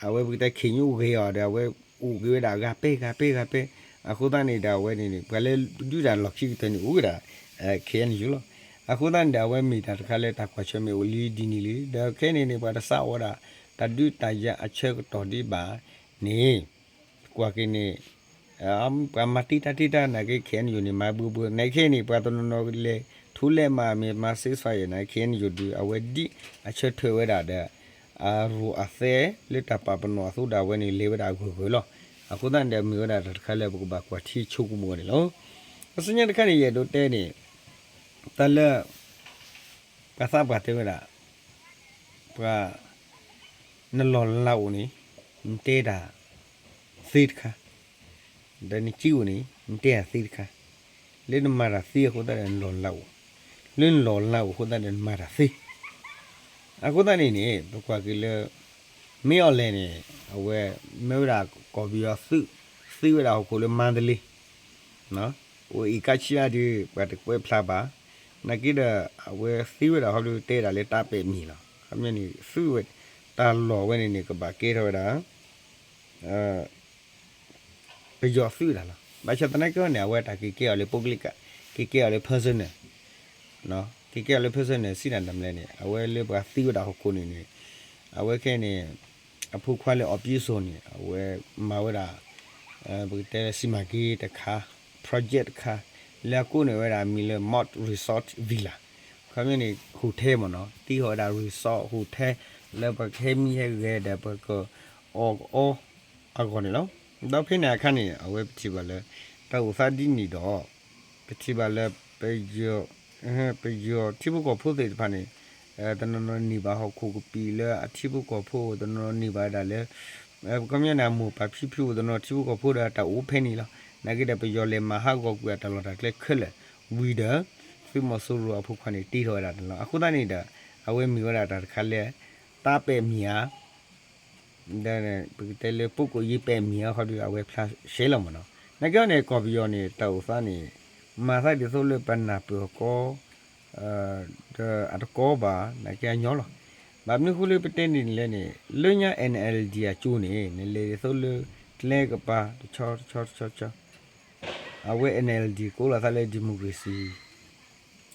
အဝဲပကတဲ ခ့ၣ်ညိၣ်အိၣ်ဂ့ၤအီၤဒီး အဝဲအိၣ်က့ၤဝဲဒၣ်ဂၤပဲဂၤပဲဂၤပဲ. အဃိသတးန့ၣ်ဒီး အဝဲန့ၣ်န့ၣ် ပှၤလၢဒုးတၢ်လီၢ်ခံကတၢၢ်န့ၣ်အိၣ်ဝဲဒၣ် KNU လီၤ. အဃိသတးန့ၣ်ဒီး အဝဲမ့ၢ်တၢ်တခါလၢတၢ်ကွၢ်ဆၢၣ်မဲာ်အိၣ်လံဒ်န့ၣ်လံ. ဒီးခဲအံၤန့ၣ်န့ၣ် ပှၤတစးဝဲဒၣ် တၢ်ဒုးတၢ်ယၤအဆၢကတီၢ်ဒံးဘၣ်န့ၣ် ကွၢ်က့ၤန့ၣ် ပှၤမၤတံၢ်တၢ်တံၢ်တၢ်နာ်က့ KNU န့ၣ် မၤဘှီဘှီ နာ်က့န့ၣ် ပှၤတနီၤနီၤလဲၤထူလဲၤမၤမ့ၢ်မၤ ceasefire နာ်က့ KNU ဒုး အဝဲဒ် အဆၢထၢၣ်ဝဲဒၣ်ဒီး အရူၢ်အသဲလၢတၢ်ပာ်ပနီၣ်အသိးဒီး အဝဲန့ၣ်လဲၤဝဲဒၣ်ဂၢၢ်ဂၢၢ်လီၤ. အဃိသတးန့ၣ်ဒီး မ့ၢ်ဝဲဒၣ်တၢ်တခါလၢပကဘၣ်ကွၢ်ထံဆိကမိၣ်န့ၣ်လီၤ. အဆူညါတခါန့ၣ် ယအဲၣ်ဒိးတဲန့ၣ် တၢ်လၢ ပှၤသးပှၢ်တဲဝဲဒၣ် ပှၤ နလီၢ်လၤအိၣ်န့ၣ် နတဲတၢ်သ့တခါ, ဒီးနကၠံအိၣ်န့ၣ် နတဲတၢ်သ့တခါ, လၢနမၤတၢ်သ့အဃိသတးဒီးနလီၢ်လၤအိၣ်, လၢနလီၢ်လၤအိၣ်အဃိသတးဒီးနမၤတၢ်သ့ အဃိသတးန့ၣ်န့ၣ် ပကွၢ်က့ၤလၢ မ့ၢ်အီၤလဲၣ်န့ၣ် အဝဲ မ့ၢ်ဝဲဒၣ်ကီၢ်ပယီၤသုး သ့ဝဲဒၣ်ဟီၣ်ခိၣ်လၢမါတလ့ အိၣ်အံၤကါဆံးအါဒုး ပှၤတကွဲးဖျါဘၣ်, နာ်က့ဒီး အဝဲသ့ဝဲဒၣ်ဟီဒုးတဲဒၣ်လၢတၢ်ပဲာ်မံၤလီၤ. ခီပညီန့ၣ် သုးဝဲ တၢ်လီၢ်ဝဲန့ၣ်န့ၣ် ကဘၣ်ကဲထီၣ်ဝဲဒၣ် ပယီၤသုးဒၣ်လီၤ. ဘၣ်ဆၣ်သနာ်က့န့ၣ် အဝဲတၢ်က့ၤကဲအီၤလၢ ပုဂ္ဂလိက က့ၤကဲအီၤလၢ personal က့ၤကဲအီၤလၢ personal စံးတၢ်တမံၤလဲၣ်န့ၣ် အဝဲလၢပှၤသံဝဲဒၣ်ဟီၣ်ခိၣ်န့ၣ်န့ၣ် အဝဲခဲအံၤန့ၣ် အဖိခွါလၢ အီပံစိၤန့ၣ် အဝဲမၤဝဲဒၣ် ပကတဲလၢ စီမံကိန်း တခါ project တခါ လၢအကိးန့ၢ်ဝဲဒၣ်မံၤလၢ Mott Resort Villa ခီပညီန့ၣ် hotel မ့ၢ်နီၤ တ့ထီၣ်ဝဲဒၣ် resort hotel လၢပှၤကဟဲမံဟဲဂဲၤဒီး ပကအီၣ်အီ အဂီၢ်န့ၣ်လီၤ. ဒီးဖဲန့ၣ်အခါန့ၣ် အဝဲပထံၣ်ဘၣ်လၢ တၢ်အိၣ်သးဒ်န့ၣ်ဒီး ပထံၣ်ဘၣ်လၢ ပယီၤ ပယီၤထံဖိကီၢ်ဖိသ့ၣ်တဖၣ်န့ၣ် တနီၤနီၤန့ၢ်ဘၣ်ဟီၣ်ခိၣ်ကပံာ်လၢအထံဖိကီၢ်ဖိ တနီၤနီၤန့ၢ်ဘၣ်ဝဲဒၣ်လၢ ခီပညီန့ၣ် အမိၢ်ပၢ်ဖံဖုအိၣ် တနီၤထံဖိကီၢ်ဖိဒီးတၢ်အိၣ်ဖဲန့ၣ်လီၤ. နာ်က့ဒီး ပယီၤလဲၤမၤဟးဂီၤကွံာ်အတၢ်လီၢ်တၢ်ကျဲခဲလၢာ် ဝံၤဒီး သုးမီၤစိရိၤအဖိခွါန့ၣ် တ့ထီၣ်ဝဲဒၣ်န့ၣ်လီၤ. အဃိသတးန့ၣ်ဒီး အဝဲမ့ၢ်ဝဲဒၣ်တၢ်တခါလၢ တၢ်ပဲာ်မံၤဧါ ဒီးပကတဲလၢ ပုဂ္ဂိုလ်ရေးပဲာ်မံၤအဃိဒီး အဝဲဖျါရှဲလီၤမ့ၢ်နီၤ. နာ်က့အီၤန့ၣ် ကီၢ်ပယီၤန့ၣ် တၢ်အိၣ်သးန့ၣ် မၤသးဒ်သိးလၢပနၢ်ပၢၢ်အကီ ဒီးအတကီဘၣ် နာ်က့အညီလီၤ. ဘၣ်မနုၤဃိလၢပတဲန့ၣ်လဲၣ်န့ၣ် လၢညါ NLD အကၠိန့ၣ် နလဲၤဒ်သိးလၢကျဲကပၤ တဆီတဆီတဆီတဆီ အဝဲ NLD ကိးလီၤသးလၢ democracy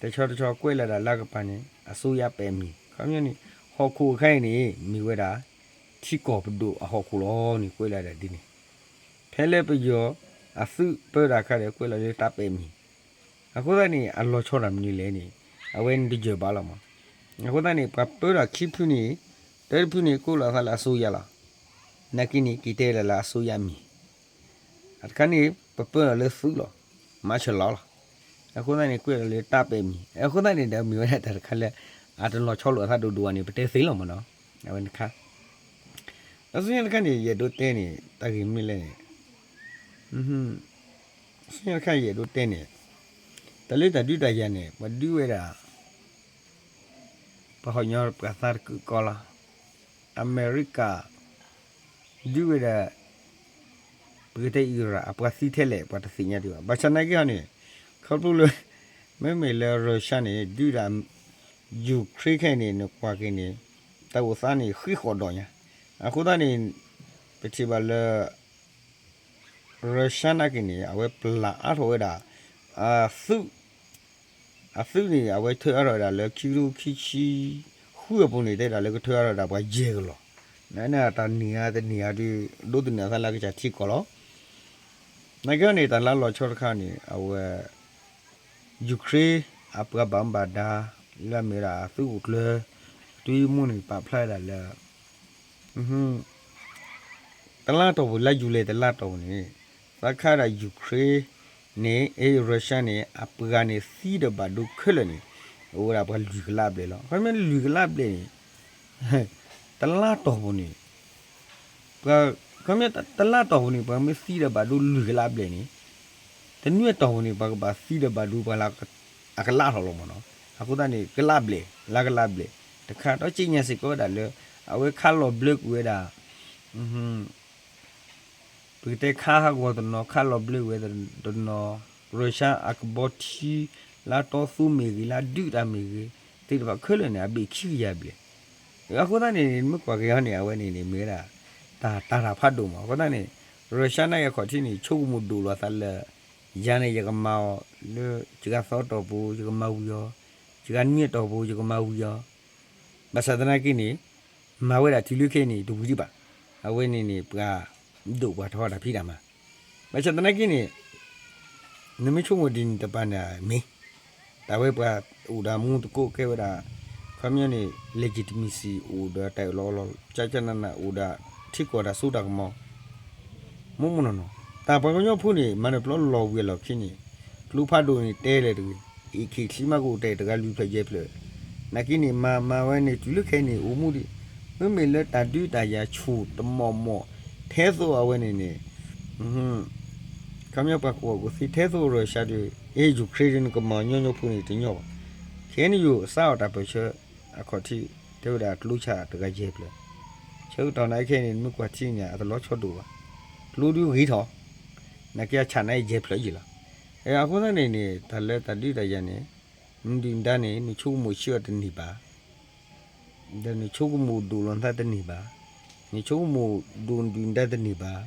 တဆီတဆီကွဲးလီၤဒၣ်လၢကပၤန့ၣ် အစိုးရပဲာ်မံၤ ခီပညီန့ၣ် ဟီၣ်ခိၣ်အခါအံၤန့ၣ် မ့ၢ်ဝဲဒၣ် ထံကီၢ်ပဒိၣ်အဟီၣ်ခိၣ်လီၤန့ၣ် ကွဲးလီၤဒၣ်ဒ်န့ၣ် ဖဲလၢပယီၤအသုးပၢတၢ်အခါဒီး ကွဲးလီၤလၢတၢ်ပဲာ်မံၤ အဃိသတးန့ၣ် အလီၤဆီဒၣ်မနုၤလဲၣ်န့ၣ် အဝဲန့ၣ်တယၢၢ်ဘၣ်လီၤမး. အဃိသတးန့ၣ် ပှၤပၢဒီးခံဖုန့ၣ် တၢ်တဖုန့ၣ် ကိးလီၤသးလၢအစိုးရလီၤ. နာ်က့န့ၣ် က့ၤတဲလီၤလၢအစိုးရမံၤ အတခါန့ၣ် ပပၢလီၤလၢသုးလီၤ, မၤဆၢလီၤလီၤ. အဃိသတးန့ၣ် ကွဲးလီၤလၢတၢ်ပဲာ်မံၤ အဃိသတးန့ၣ်ဒီး မ့ၢ်ဝဲဒၣ်တၢ်တခါလၢ အတလီၤဆီလိာ်အသးဒိၣ်ဒိၣ်ဘၣ်န့ၣ် ပတဲသ့လီၤမ့ၢ်နီၤ. အဝဲတခါ ဒီးဆူညါတခါန့ၣ် ယအဲၣ်ဒိးတဲန့ၣ် တၢ်ဂ့ၢ်မနုၤလဲၣ်န့ၣ် ဆူညါတခါယအဲၣ်ဒိးတဲန့ၣ် တၢ်လၢတၢ်ဒုးတၢ်ယၤန့ၣ် ပှၤဒုးဝဲဒၣ် ပှၤဟီၣ်ညီပှၤသးတကုာ်ကီလီၤ. အမဲရကၤ ဒုးဝဲဒၣ် ပကတဲအံၤရၣ် အပှၤသံထဲလဲၣ် ပှၤတသ့ၣ်ညါဒံးဘၣ်. ဘၣ်ဆၣ်သနာ်က့ဟီန့ၣ် ခီဖျိလၢ မ့မ့ၢ်လၢ Russia န့ၣ် ဒုးဒၣ် Ukraine ခဲအံၤန့ၣ် နကွၢ်က့ၤန့ၣ် တၢ်အိၣ်သးန့ၣ် ဃံးဃီၣ်ဒီးညါ. အဃိသတးန့ၣ် ပထံၣ်ဘၣ်လၢ Russia နာ်က့န့ၣ် အဝဲပျၢ်အါထီၣ်ဝဲဒၣ် အသုး အသုးန့ၣ် အဝဲထၢအါထီၣ်ဝဲဒၣ်လၢ ခံကထိခံဆံဃုအပူၤန့ၣ် တဲဒၣ်လၢကထၢအါထီၣ်ဝဲဒၣ်ပှၤယဲၢ်ကလီၢ်. နတၢ်နံၣ်ဧါတနံၣ်ဧါဒုး ဒိးသန့ၤအသးလၢအကစၢ်ထံကီၢ်လီၤ. နာ်က့န့ၣ် တၢ်လၢလီၤဆီတခါန့ၣ် အဝဲ Ukraine အပှၤဘၣ်မူဘၣ်ဒါ လၢအမ့ၢ်ဝဲဒၣ်အသုးခိၣ်ကျၢၢ် တုၤမူန့ၣ် ပာ်ဖျါဝဲဒၣ်လၢ တလါတီၢ်ပူၤ လါယူၤလံတလါတီၢ်ပူၤန့ၣ် သးခါဒၣ် Ukraine န့ၣ် အ့ Russia န့ၣ် အပှၤန့ၣ်သံဒီးဘၣ်ဒိခဲလၢာ်န့ၣ် အိၣ်ဝဲဒၣ်ပှၤလွံၢ်ကလးဘျဲၣ်လီၤ. ခီမ့ၢ်လွံၢ်ကလးဘျဲၣ်န့ၣ် တလါတီၢ်ပူၤန့ၣ် ခီမ့ၢ်တလါတီၢ်ပူၤန့ၣ် ပှၤမ့ၢ်သံဒီးဘၣ်ဒိလွံၢ်ကလးဘျဲၣ်န့ၣ် တနွံအတီၢ်ပူၤန့ၣ် ပှၤကဘၣ်သံဒီးဘၣ်ဒိပှၤလၢအကလးထီၣ်လီၤမ့ၢ်နီၤ. အဃိသတးန့ၣ် ကလးဘျဲၣ် လါကလးဘျဲၣ် တခါဒီး ကြေညာစ့ၢ်ကီးဝဲဒၣ်လၢ အဝဲခးလီၤဘျၢကွံာ်ဝဲဒၣ် ပကတဲခးဟးဂီၤတနီၤ ခးလီၤဘျၢဝဲတနီၤ Russia အကဘီထံ လၢတီသူမ့ၢ်ဂ့ၤ လၢဒုးတၢ်မ့ၢ်ဂ့ၤ သ့ၣ်တဖၣ်ခဲလၢာ်န့ၣ် အဘ့ၣ်ခံကယၤဘျဲၣ်. အဃိသတးန့ၣ် မ့ၢ်ကွၢ်က့ၤဟီန့ၣ် အဝဲန့ၣ်န့ၣ် မ့ၢ်ဝဲဒၣ် တၢ်တၢ်တၢ်ဖးဒိၣ်မး. အဃိသတးန့ၣ် Russia နာ်က့အခီၣ်ထံးန့ၣ် ဆိကမိၣ်ဒိၣ်လီၤသးလၢ ယၤန့ၣ် ယကမၤအီၤလၢ ယဂၤသီတီၢ်ပူၤ ယကမၤဝံၤအီၤ, ယဂၤနွံအတီၢ်ပူၤ ယကမၤဝံၤအီၤ ဘၣ်ဆၣ်သနာ်က့န့ၣ် မၤဝဲဒၣ်တုၤလၢခဲအံၤန့ၣ် တဝံၤဒံးဘၣ်. အဝဲန့ၣ်န့ၣ် ပှၤဒိၣ်ပှၤထီတၢ်ဖံးတၢ်မၤ ဘၣ်ဆၣ်သနာ်က့န့ၣ် နမ့ၢ်ဆိကမိၣ်ဒ်န့ၣ်တပၤန့ၣ်မ့ၢ် တၢ်ဝဲပှၤအိၣ်ဒီးမူသကိးကဲဝဲဒၣ် ခီပညီန့ၣ် legitimacy အိၣ်ဒီးတၢ်အၢၣ်လီၤအီလီၤ ကၠၢ်ကၠၢ်နးနး အိၣ်ဒီးထံကီၢ်တၢ်စိတၢ်ကမီၤ မ့ၢ်မ့ၢ်နီၢ်နီၢ် တၢ်ပှၤကညီဖိန့ၣ် မၤနၢၤပျီလီၤဝံၤအလီၢ်ခံန့ၣ် ကျိဖးဒိၣ်န့ၣ်တဲလဲၣ်တဂ့ၤ အ့ၣ်ခ့ၣ်ချံမးကအိၣ်တဲာ်တဂၤလွံၢ်ဖျၢၣ်ယဲၢ်ဖျၢၣ် နာ်က့န့ၣ် မၤမၤဝဲန့ၣ် တုၤလၢခဲအံၤန့ၣ် အိၣ်မူဒံး မ့မ့ၢ်လၢတၢ်ဒုးတၢ်ယၤဆူၣ်တမီၢ်မီၢ် ထဲသိးအဝဲန့ၣ်န့ၣ် ခီပညီပှၤကူၣ်ဘၣ်ကူၣ်သ့ထဲသိး Russia ဒီး အ့ Ukraine ဒ်န့ၣ် ကမၤညီညီဖိန့ၣ်တညီဘၣ်. ခဲအံၤန့ၣ်ယိာ် စးအီၣ်တၢ်ပၢၢ်ဆၢ အခီၣ်ထံး တဲဝဲဒၣ်ကျိဆၣ်တဂၤယဲၢ်ဖျၢၣ် ဆၢကတီၢ်နာ်က့ခဲအံၤန့ၣ် နမ့ၢ်ကွၢ်ထံန့ၣ် အတလီၤဆီဒိၣ်ဘၣ်. ကျိဒုးဂ့ၤထီၣ် နာ်က့အဆၣ်န့ၣ်ယဲၢ်ဖျၢၣ်ယံာ်လီၤ. အဃိသတးန့ၣ်န့ၣ် တၢ်လၢတၢ်ဒုးတၢ်ယၤန့ၣ် နဒုၣ်နဒါန့ၣ် နဆိကမိၣ်ဆံးအီၤတန့ၢ်ဘၣ် ဒီးနဆိကမိၣ်ဒိၣ်လီၤနသးတန့ၢ်ဘၣ်. နဆိကမိၣ်ဒိၣ်နဒုၣ်နဒါတန့ၢ်ဘၣ်.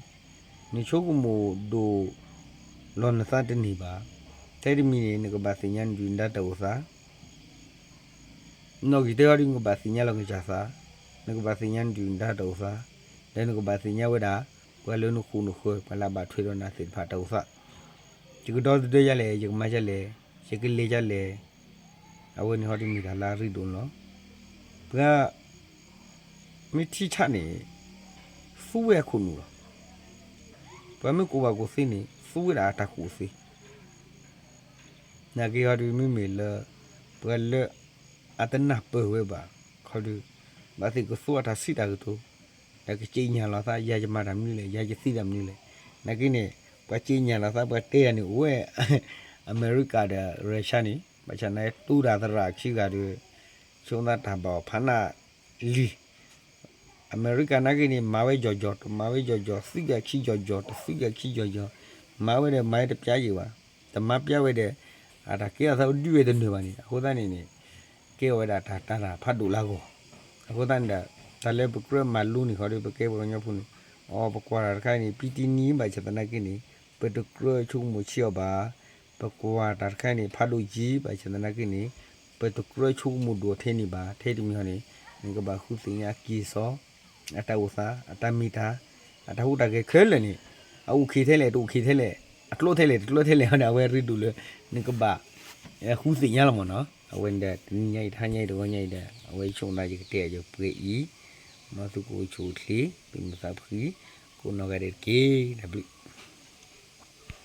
နဆိကမိၣ်ဒိၣ်လီၤနသးတန့ၢ်ဘၣ်. ထဲတမံၤန့ၣ် နကဘၣ်သ့ၣ်ညါနဒုၣ်နဒါတၢ်အိၣ်သး နီၣ်ဂံၢ်တၢဟီဒ်နကဘၣ်သ့ၣ်ညါလီၤနကစၢ်သး, နကဘၣ်သ့ၣ်ညါနဒုၣ်နဒါတၢ်အိၣ်သး, ဒီးနကဘၣ်သ့ၣ်ညါဝဲဒၣ် ပှၤလၢနဃိာ်နဃၢၤ ပှၤလၢအဘၣ်ထွဲဒီးနၤသ့ၣ်တဖၣ်တၢ်အိၣ်သး, ယကဒီသဒၢဒ်လဲၣ်, ယကမၤဒ်လဲၣ်, ယကလဲၤဒ်လဲၣ်, အဝဲန့ၣ်ဟီဒ်မ့ၢ်တၢ်လၢအရ့ဒိၣ်န့ၣ်လီၤ. ပှၤ မ့ၢ်ထံဆးန့ၣ် သူဝဲအခိၣ်နူာ်လီၤ. ပှၤမ့ၢ်ကူၣ်ဘၣ်ကူၣ်သ့န့ၣ် သူဝဲဒၣ်အတၢ်ကူၣ်သ့ နာ်က့ဟီဒ်မ့မ့ၢ်လၢ ပှၤလၢအတနၢ်ပၢၢ်ဝဲဘၣ် ခီဒု ဘၣ်သ့ၣ်ကသူအတၢ်စံးတၢ်ကတိၤ, ဒီးကကြေညာလီၤသး ယၤယမၤတၢ်မနုၤလဲၣ်, ယၤယသံတၢ်မနုၤလဲၣ်. နာ်က့န့ၣ် ပှၤကြေညာလီၤသး ပှၤတဲတၢ်န့ၣ် အိၣ်ဝဲ အမဲရကၤဒီး Russia န့ၣ် ဘၣ်ဆၣ်နာ်က့ တူၢ်တၢ်သရၣ်ခံဂၤဒီး ဆိသးတၢ်ဘၣ်အီၤဖးနၢ်လံ အမဲရကၤနာ်က့န့ၣ် မၤဝဲယီၤယီၤ တမၤဝဲယီၤယီၤ, သုးဂၤခံယီၤယီၤ တသုးဂၤခံယီၤယီၤ, မၤဝဲဒီးမၤဝဲတပျၢ်ယံာ်ဘၣ်, တမၤပျၢ်ဝဲဒီး အတၢ်ကဲထီၣ်သးဒုးဝဲတန့ၢ်ဘၣ်န့ၣ်, အဃိသတးန့ၣ်န့ၣ် ကဲထီၣ်ဝဲဒၣ်တၢ်တၢ်တၢ်ဖးဒိၣ်လၢအဂီၢ်, အဃိသတးန့ၣ်ဒီး တၢ်လၢပကြၢးမၤလိန့ၣ်ခီဒီး ပကဲပှၤကညီဖိန့ၣ် အီၤ ပကွၢ်တၢ်တခါအံၤန့ၣ် ပံတံနံဘၣ်ဆၣ်သနာ်က့န့ၣ် ပတကြၢးဆိကမိၣ်ဆံးအီၤဘၣ်, ပကွၢ်တၢ်တခါအံၤန့ၣ် ဖးဒိၣ်ယံာ်ဘၣ်ဆၣ်သနာ်က့န့ၣ် ပတကြၢးဆိကမိၣ်ဒိၣ်ထဲန့ၣ်ဘၣ်, ထဲတမံၤဟီန့ၣ် နကဘၣ်ဃုသ့ၣ်ညါအက့ၢ်စီ အတၢ်အိၣ်သး အတၢ်မ့ၢ်တၢ် အတၢ်ဟူးတၢ်ဂဲၤခဲလၢာ်န့ၣ် အအိၣ်ခံထဲလဲၣ် တအိၣ်ခံထဲလဲၣ် အကျိထဲလဲၣ် တကျိထဲလဲၣ်ဟီန့ၣ် အဝဲရ့ဒိၣ်လၢ နကဘၣ် ဃုသ့ၣ်ညါလီၤမ့ၢ်နီၤ. အဝဲန့ၣ်ဒီး တနံၤညါအံၤ တဟါညါအံၤ တဂီၤညါအံၤဒီး အဝဲယဆိကမိၣ်သး ယကတဲအီၤ ယပှဲၤအံၤ, မ်သုကအိၣ်ဆူၣ်အိၣ်ချ့ သုမုာ်သးဖှံ ကိးနီၢ်ဂၤဒဲးတက့ၢ်. တၢ်ဘျုး.